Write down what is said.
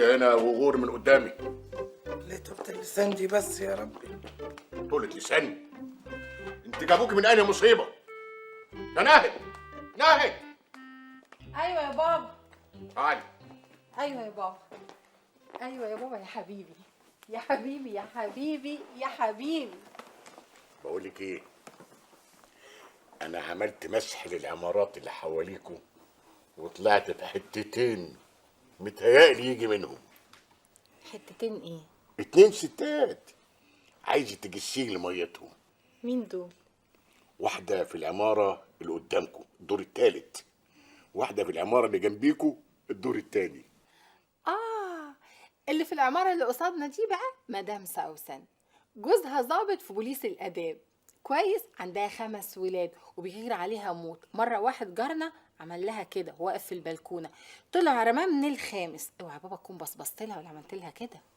اقعدي هنا وغور من قدامي. ليه طولة اللسان دي بس يا ربي؟ طولة لسان؟ انت جابوك من انهي مصيبة؟ يا ناهد، ناهد. ايوه يا بابا. تعالي. ايوه يا بابا، ايوه يا بابا، يا حبيبي يا حبيبي يا حبيبي يا حبيبي. بقول لك ايه، انا عملت مسح للعمارات اللي حواليكوا وطلعت بحتتين متهيألي يجي منهم. حتتين ايه؟ 2 ستات عايزه تجسين لميتهم. مين دول؟ واحدة في العمارة اللي قدامكم الدور الثالث، واحدة في العمارة اللي جنبيكوا الدور الثاني. اللي في العمارة اللي قصادنا دي بقى مدام سوسن، جوزها ظابط في بوليس الآداب، كويس، عندها 5 ولاد وبيغير عليها موت. مرة واحد جارنا عمل لها كده واقف في البلكونة، طلع رماه من الخامس. اوعى بابا تكون بصبصت لها ولا عملت لها كده.